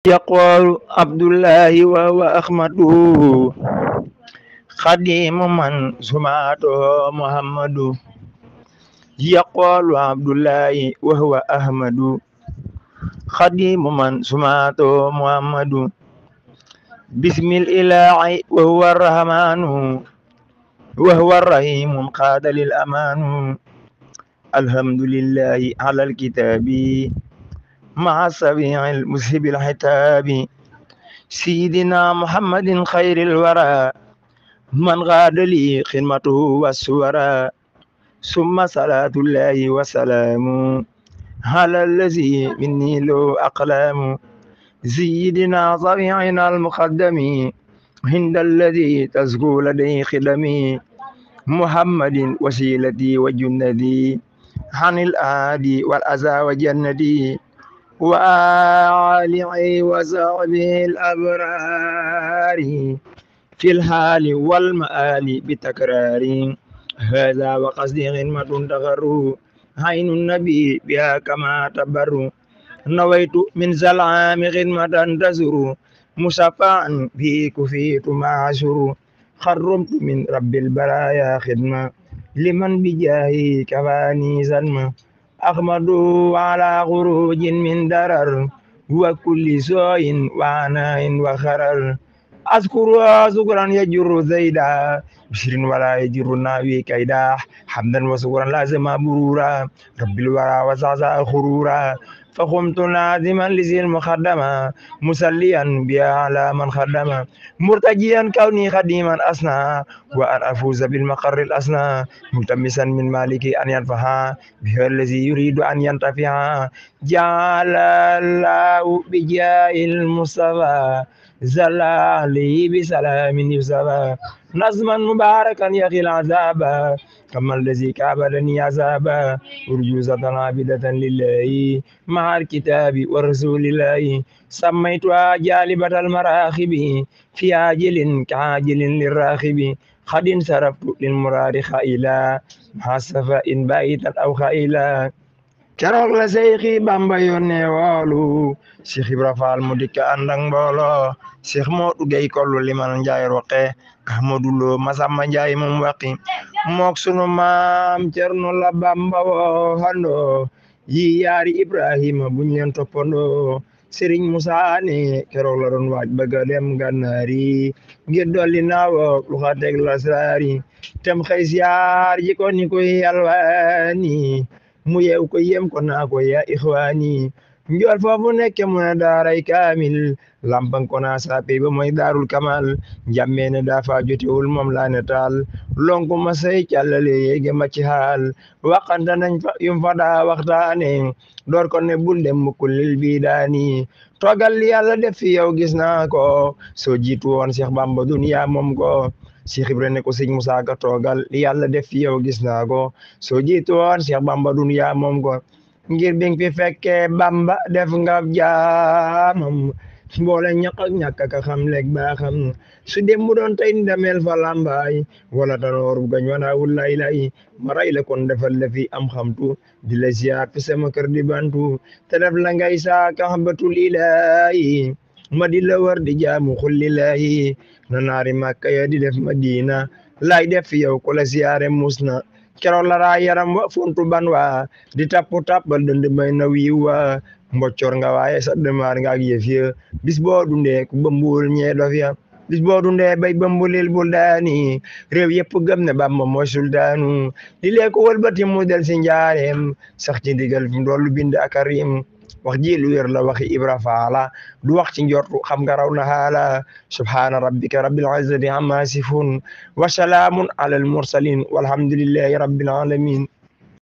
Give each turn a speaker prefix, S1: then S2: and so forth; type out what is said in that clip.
S1: يقول عبد الله وهو أحمده خديم من سمعته محمد. يقول عبد الله وهو أحمد خديم من سمعته محمد. بسم الإله وهو الرحمن وهو الرحيم قاد للأمان. الحمد لله على الكتاب مع السبيع المذهب الحتاب. سيدنا محمد خير الورى من غاد لي خدمته والسورى. ثم صلاة الله وسلام على الذي مني له أقلام. سيدنا صبيعنا المقدم عند الذي تزكو لديه خدمي. محمد وسيلتي وجندي عن الآدي والأذى وجندي. وآله وصحبه الأبرار في الحال والمآل بتكرار. هذا وقصدي خدمة تغر عين النبي بها كما تبر. نويت من ذا العام خدمة تزر مصفعا في كفيت معشر. خرمت من رب البرايا خدمة لمن بجاهي كفاني سلمى. أحمد على خروج من درر وكل سوء وعناء وخرر. أذكر شكرا يجر زيدا بشر ولا يجر ناوي كيدا. حمدا وشكرا لازم برورا رب الورى وزعزع خرورا. فقمت لازما لذي المخدمة مسليا بها على من خدم. مرتجيا كوني خديما أسنى وأن أفوز بالمقر الأسنى. ملتمسا من مالك أن ينفع به الذي يريد أن ينتفع. جعل الله بجاه المصطفى زلا لي بسلام يوسف. نظما مباركا يغي العذاب كما الذي كابدني عذابا. أرجوزة عابدة لله مع الكتاب والرسول الله. سميتها جالبة المراخب في عاجل كعاجل للراخب. قد انصرفت للمراد خائلا مع صفاء بايتا أو خائلا. keroog la Seyxi Bamba yónnee woolu Cheikh Ibra Fall mu dikk ànd ak mbooloo. Cheikh Modou Gueye Kollu liman Njaay roqe Ahmadou Lo Masamba Njaay mum waqi. mook sunu maam Cerno la Bamba woo handoo yi yaari Ibrahima buñ leen toppandoo. Serigne Moussa ne keroog la doon waaj bëgg a dem Gànnaari ngir dolli naawo lu xa teg la saari. tem xëy siyaar ji ko ni koy yalwaani mu yew ko yem ko naa ko ya ixwaani. njool foofu nekke mu ne daaray kaamil lampan ko naa saape ba mooy daarul kamal. njàmmee ne daa fa jotewul moom laa ne taal lonku ma say càllale yéege ma ci xaal. waxante nañ fa yum fa daa waxtaane door ko ne bul dem mukulil bii daani. toogal li yàlla def fi yow gis naa ko soo jiitu woon Cheikh Bamba duniya moom ko. Cheikh Ibra ne ko sëñ Musaa Ka toogal li yàlla def fi yow gis naa ko soo jiitu woon Cheikh Bamba duniya moom ko. ngir bi fi fekkee Bamba def nga jaamam boole ñaq ak ñàkk ka xam leeg baaxam. su dem mu doon tey ndamel fa lambaay wala tanooru gañ wana wulay lay. ma ray la kon defal la fi am xamtu di la ziar fi sama kër di bantu. te def la ngay saaka xambatul ilaahi ma di la war di jaamu xullilahi. na naari Makka ya di def Madina lay def fi yow ko la ziare musna. keroog la raa yaram wa funtu ban wa di tappu tappal dënd may na wiiw wa. mboccor nga waaye sa demaar nga ak yëf ya bis boo dundee ku bëmbul ñee dof ya. bis boo dundee bay bëmbulil bul daani réew yëpp gëm ne Bamba mooy sultaanu. li lee ko wëlbati mu del si njaareem sax ci ndigal fi ndoolu bind ak karim. wax ji lu wér la waxi Ibra Faala du wax ci njortu xam nga raw na xaala. subhaana rabbika rabbil izzati amma yasifun wa salaamun alal mursalin walhamdulillahi rabbil alamin.